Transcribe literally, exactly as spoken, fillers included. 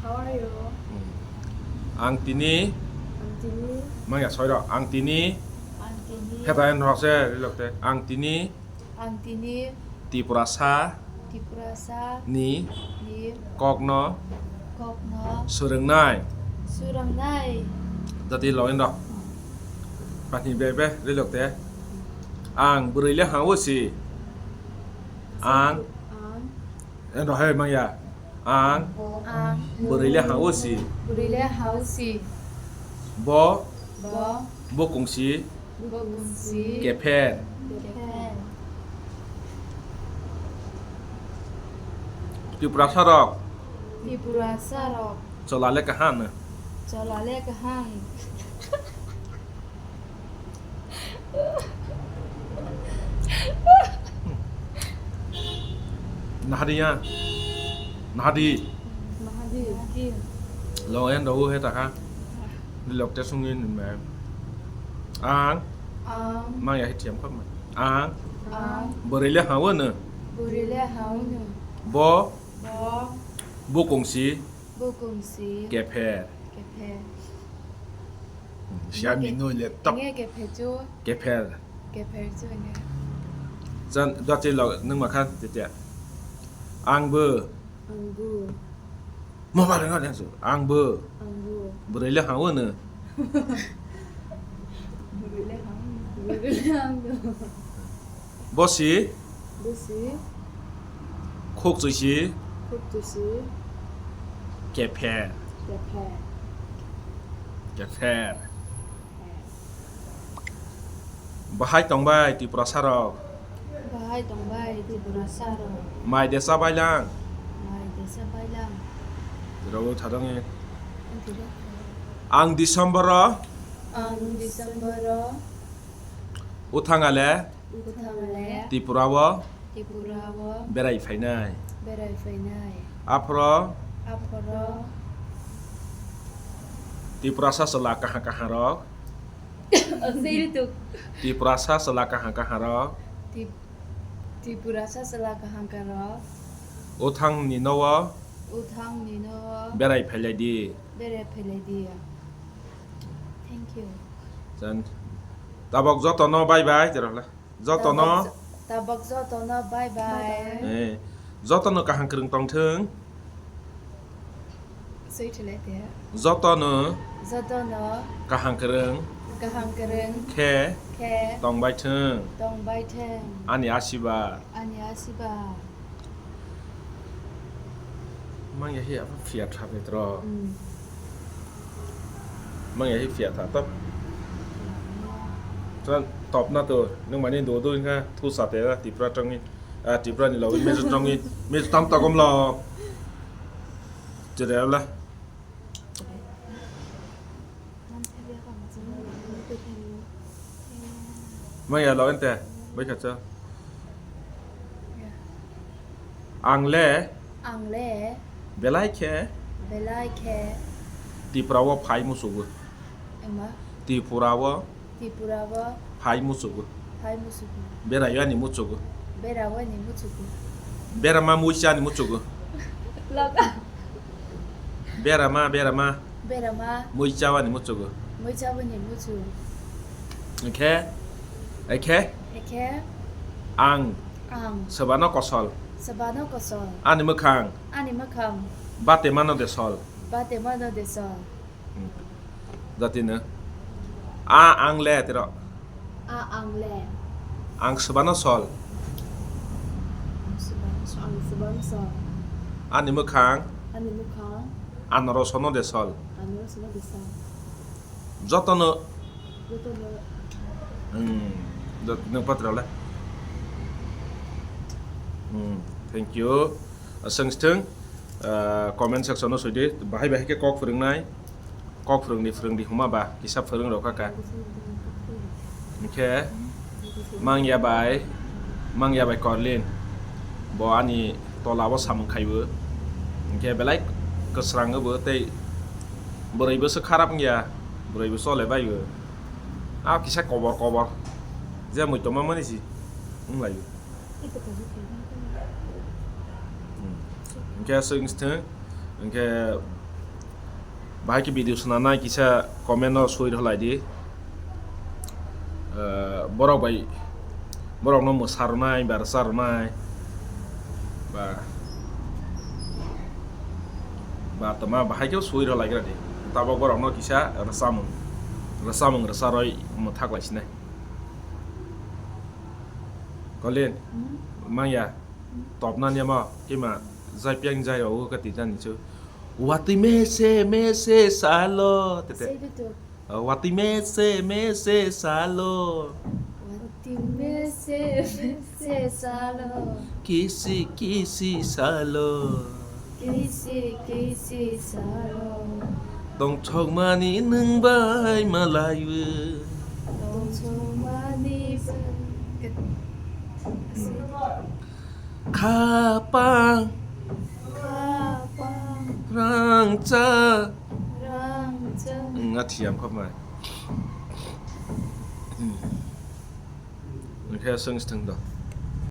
How are you? Hmm. Ang tini. Ang tini. Mangya soiro. Ang tini. Ang tini. Heta en rok se rilok te. Ang tini. Ang tini. Tiprasa. Tiprasa. Ni. Ni. Kokno. Kokno. Swrwngnai. Swrwngnai. Jati loin rok. Patni be be rilok te. Ang bwrwi le hao si. Ang. Ang. Eno hai mangya. Ang. Ang. Bwrwi le hao si. Bwrwi le hao si. Bo. Bo. Bukung si. Bukung si. Kepher. Kepher. Tiprasa rok. Tiprasa rok. Chola le kaham. Chola le kaham. Nahadi ya. Nahadi. Nahadi. Lo en do he ta kha. Lok te sungin me. Ang. Ang. Mang ya hi thiam khop ma. Ang. Ang. Bwrwi le hao no. Bwrwi le hao no. Bo. Bo. Bukung si. Bukung si. Kepher. Kepher. Siya mino le tok. Nge kepher chu. Kepher. Kepher chu nge. Jan dati lo nung makhan tetia. Ang bo. Ang bo. Mo ba nang nang su. Ang bo. Ang bo. Bwrwi le hao no. Bwrwi le hao no. Bwrwi le hao no. Bosi. Bosi. Khuk chuisi. Khuk chuisi. Kepher. Kepher. Kepher. Bahai tongbai Tiprasa rok. Bahai tongbai Tiprasa rok. Mai desa bailang. Mai desa bailang. Rok thadong e. Ang December o. Ang December o. Uthangale. Uthangale. Tripura o. Tripura o. Berai phainai. Berai phainai. Aphoro. Aphoro. Tiprasa chwla kaham kaham rok. Asiri tuk. Tiprasa chwla kaham kaham rok. Tip-, Tiprasa chwla kaham kaham rok. Uthang ni no o. Uthang ni no o. Berai phailai di. Berai phailai di. Thank you. Jan. Tabok joto no bye bye, terok le. Joto no. Tabok jo-, tabok joto no bye bye. Eh, joto no kaham kwrwng tong thung. Swi thilai te. Joto no. Joto no. Kaham kwrwng. Kaham kwrwng. Khe. Khe. Tong bai thung. Tong bai thung. Ani asiba. Ani asiba. Mangya hi abo phiya tha petro. Mm. Mangya hi phiya tha top. Tran top na to nung mani do do inga thu sa te ra Tripura tongni. A Tripura ni lo mi tongni. Mi tam ta gom lo. Jere la. Maya lo ente, bai khacha. Ang le. Ang le. Belai khe. Belai khe. Tripura o phai musugo. Ema. Tripura o. Tripura o. Phai musugo. Phai musugo. Berai ani musugo. Berai ani musugo. Berama muisa ani musugo. Loka. Berama, berama. Berama. Muicha wani muchugo. Muicha wani muchugo. Ekhe, ekhe. Ekhe. Ang. Ang. Sebano kosol. Sebano kosol. Ani mwkhang. Ani mwkhang. Bate mano de sol. Bate mano de sol. Hmm. Jatino. A ang le tiro. A ang le. Ang sebano sol. Ang sebano sol, ang sebano sol. Ani mwkhang. Ani mwkhang. Anoro sono de sol. Anoro sono de sol. Jotono. Jotono. Hmm. Jot-, nung patra le. Hmm. Thank you. Aswng sithwng, ah, comment section o soi di, bahai bahai khe kok phwrwngnai, kok phwrwngdi phwrwngdi hwnma ba kisa phwrwng rok kha kha. Hinkhe mangya bai, mangya bai Korlin, bo ani tola o samung khai o. Hinkhe belai kwsrang o bo tei bwrwi bo se kharap wngya, bwrwi bo chole bai o. A kisa kobor kobor, je muitu ma mani si wng lai o. Hmm. Hinkhe aswk wngthwng, hinkhe Bahai khe video swnamnai kisa comment o soi rwlai di. Eh, borok bai, borokno mwsa rwnai ba rwsa rwnai ba, ba tongma bahai khe soi rwlai gra di. Tabok borokno kisa rwsamung, rwsamung rwsa rwi mwthak lai sinai. Colin, manya, topnani ama kima jai piang jai rw ka tita ni chu. Watwi mese mese salo tete. Say it too. Watwi mese mese salo. Watwi mese mese salo. Kisi kisi salo. Kisi kisi salo. Tongthokmani nwng bai malaiwi. Tongthokmani bai. Khapang. Khapang. Rangcha. Rangcha. Nga thiam khop mai. Oke, song sthang do.